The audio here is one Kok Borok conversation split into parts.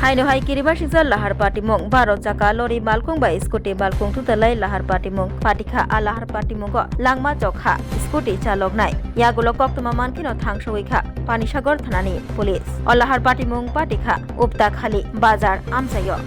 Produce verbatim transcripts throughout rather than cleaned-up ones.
Haino hai kirima singsa lahar patimung baro chaka lori malkhung bai scooty malkhung thutalai lahar patimung patikha. A lahar patimungo langma chokha scooty chaloknai yagulo koktwma mankheno thangsowi kha Panisagar thanani police. O lahar patimung patikha Uptakhali bazar amchaio.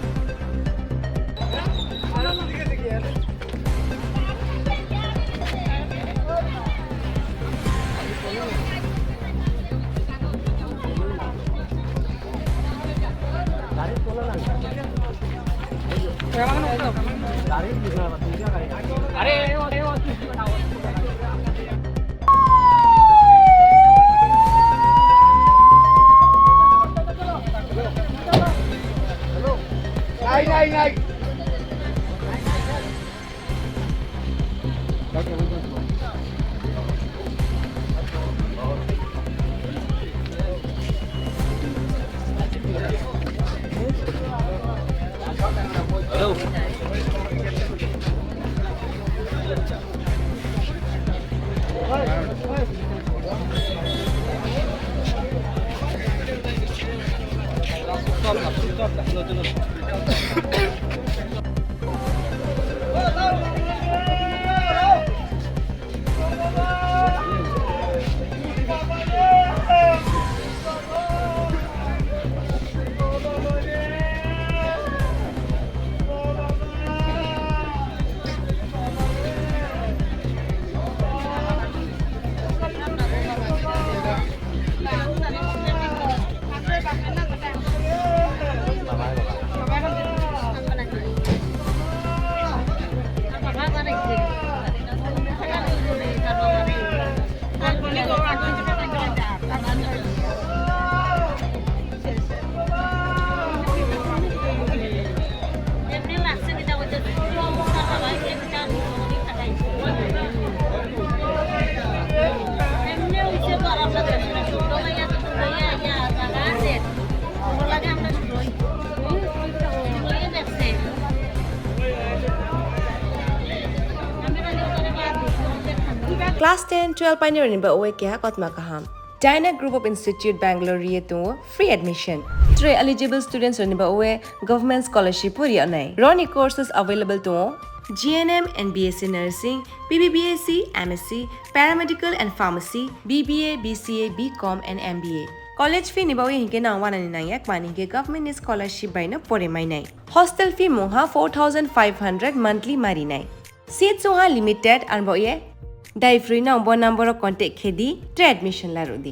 Class ten, twelve painirokni bagwi keha kothoma kaham. Dyna Group of Institute, Bangalore ri tongo free admission. Tre eligible students rokni bagwi government scholarship o ri anai. Roni courses available tongo G N M and B S C Nursing, B B B S C, M S C, Paramedical and Pharmacy, B B A, B C A, B Com and M B A. College fee ni bagwi hinkhe nang wanani nangya, mani hinkhe government ni scholarship bai no pore mainai. Hostel fee mungha four thousand five hundred monthly marinai. Seats wngha limited, arbo ye dai phrwi no bo number o contact khe di, tre admission la rw di.